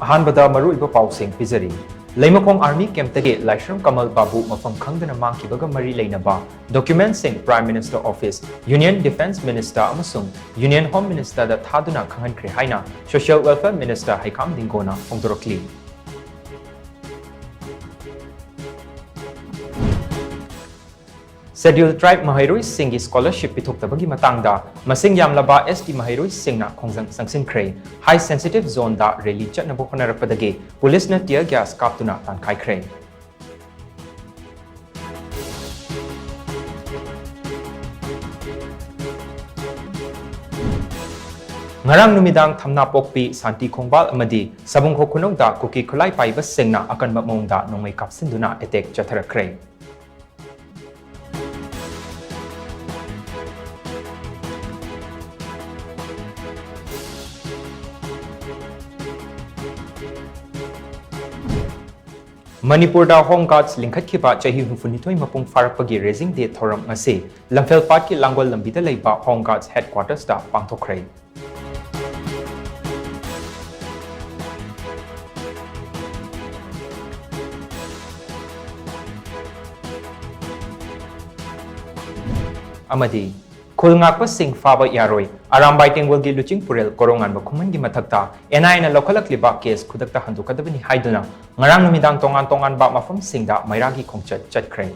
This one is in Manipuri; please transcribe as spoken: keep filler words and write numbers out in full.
ꯑꯍꯥꯟꯕꯗ ꯃꯔꯨꯑꯣꯏꯕ ꯄꯥꯎꯁꯤꯡ ꯄꯤꯖꯔꯤ꯫ ꯂꯩꯃꯈꯣꯡ Army camp ꯇꯒꯤ ꯂꯥꯏꯁ꯭ꯔꯝ ꯀꯃꯜ ꯕꯥꯕꯨ ꯃꯐꯝ ꯈꯪꯗꯅ ꯃꯥꯡꯈꯤꯕꯒ ꯃꯔꯤ ꯂꯩꯅꯕ document ꯁꯤꯡ Prime Minister Office, Union Defence Minister ꯑꯃꯁꯨꯡ Union Home Minister ꯗ ꯊꯥꯗꯨꯅ ꯈꯪꯍꯟꯈ꯭ꯔꯦ ꯍꯥꯏꯅ Social Welfare Minister ꯍꯩꯈꯥꯝ ꯂꯤꯡꯒꯣꯅ ꯐꯣꯡꯗꯣꯔꯛꯂꯤ꯫ Scheduled Tribe ꯃꯍꯩꯔꯣꯏꯁꯤꯡꯒꯤ scholarship ꯄꯤꯊꯣꯛꯇꯕꯒꯤ ꯃꯇꯥꯡꯗ ꯃꯁꯤꯡ ꯌꯥꯝꯂꯕ S T ꯃꯍꯩꯔꯣꯏꯁꯤꯡꯅ ꯈꯣꯡꯖꯪ ꯆꯪꯁꯤꯟꯈ꯭ꯔꯦ꯫ High Sensitive Zone ꯗ rally ꯆꯠꯅꯕ ꯍꯣꯠꯅꯔꯛꯄꯗꯒꯤ police ꯅ tear gas ꯀꯥꯞꯇꯨꯅ ꯇꯥꯟꯈꯥꯏꯈ꯭ꯔꯦ꯫ ꯉꯔꯥꯡ ꯅꯨꯃꯤꯗꯥꯡ ꯊꯝꯅꯥꯄꯣꯛꯄꯤ, ꯁꯥꯟꯇꯤ ꯈꯣꯡꯕꯥꯜ ꯑꯃꯗꯤ ꯁꯕꯨꯡꯈꯣꯛ ꯈꯨꯅꯧꯗ ꯀꯨꯀꯤ ꯈꯨꯠꯂꯥꯏ ꯄꯥꯏꯕꯁꯤꯡꯅ ꯑꯀꯟꯕ ꯃꯑꯣꯡꯗ ꯅꯣꯡꯃꯩ ꯀꯥꯞꯁꯤꯟꯗꯨꯅ attack ꯆꯠꯊꯔꯛꯈ꯭ꯔꯦ꯫ ꯃꯅꯤꯄꯨꯔꯗ Home Guards ꯂꯤꯡꯈꯠꯈꯤꯕ ꯆꯍꯤ ꯍꯨꯝꯐꯨꯅꯤꯊꯣꯏ ꯃꯄꯨꯡ ꯐꯥꯔꯛꯄꯒꯤ raising day ꯊꯧꯔꯝ ꯉꯁꯤ ꯂꯝꯐꯦꯜ ꯄꯥꯠꯀꯤ ꯂꯥꯡꯒꯣꯜ ꯂꯝꯕꯤꯗ ꯂꯩꯕ Home Guards headquarters ꯇ ꯄꯥꯡꯊꯣꯛꯈ꯭ꯔꯦ꯫ ꯑꯃꯗꯤ ꯈꯨꯜ ꯉꯥꯛꯄꯁꯤꯡ ꯐꯥꯕ ꯌꯥꯔꯣꯏ, ꯑꯔꯥꯝꯕꯥꯏ ꯇꯦꯡꯒꯣꯜꯒꯤ ꯂꯨꯆꯤꯡ ꯄꯨꯔꯦꯜ ꯀꯣꯔꯧꯉꯥꯟꯕ ꯈꯨꯃꯟꯒꯤ ꯃꯊꯛꯇ N I A ꯅ ꯂꯧꯈꯠꯂꯛꯂꯤꯕ case ꯈꯨꯗꯛꯇ ꯍꯟꯗꯣꯛꯀꯗꯕꯅꯤ ꯍꯥꯏꯗꯨꯅ ꯉꯔꯥꯡ ꯅꯨꯃꯤꯗꯥꯡ ꯇꯣꯉꯥꯟ ꯇꯣꯉꯥꯟꯕ ꯃꯐꯝꯁꯤꯡꯗ ꯃꯩꯔꯥꯒꯤ ꯈꯣꯡꯆꯠ ꯆꯠꯈ꯭ꯔꯦ꯫